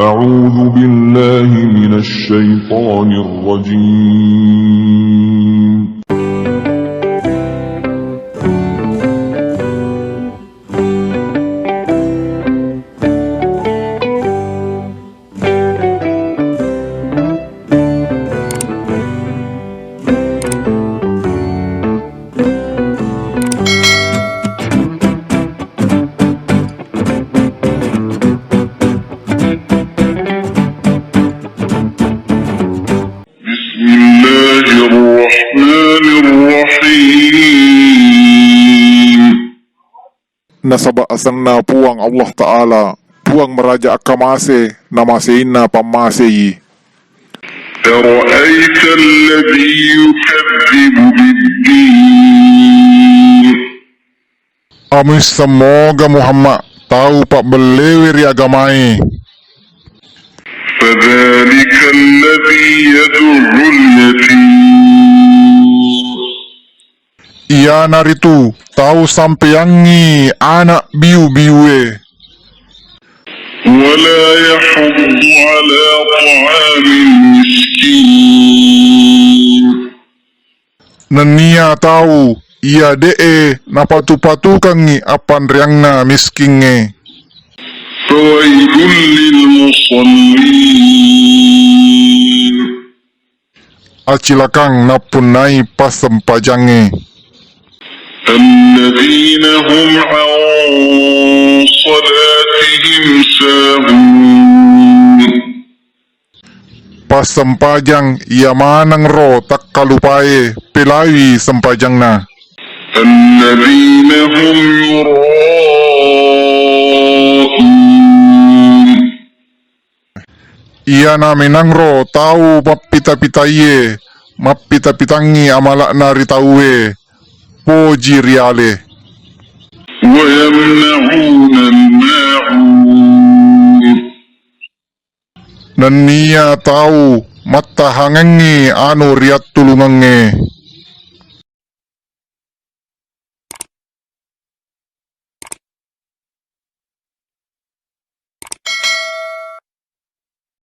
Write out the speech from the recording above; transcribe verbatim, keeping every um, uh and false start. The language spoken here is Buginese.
أعوذ بالله من الشيطان الرجيم. بسم الله الرحمن الرحيم. Nasaba asenna Puang Allah Ta'ala, Puang maraja akkamase, namaseinna pammasei. أرأيت الذي يكذب بالدين. Amuissemmoga Muhammad tau pabbellewe ri agamae. فذلك الذي يدع اليتيم. Iyanaritu tau sampeyangngi ana' biu-biue. ولا يحض على طعام المسكين. Nenniya tau iya de'e napatu-patukengngi appanreanna miskingnge. فويل للمصلين. Acilakang nappunnai passempajangnge. الذين هم عن صلاتهم ساهون. Passempajang iya manengro takkalupae pelawi sempajangna. الذين هم يراءون. Iyana menangro tau mappita-pitaiye, mappita-pitangngi amala'na ri tauwe, poji riale. ويمنعون الماعون. Nenniya tau mattahangengngi anu riattulungengnge.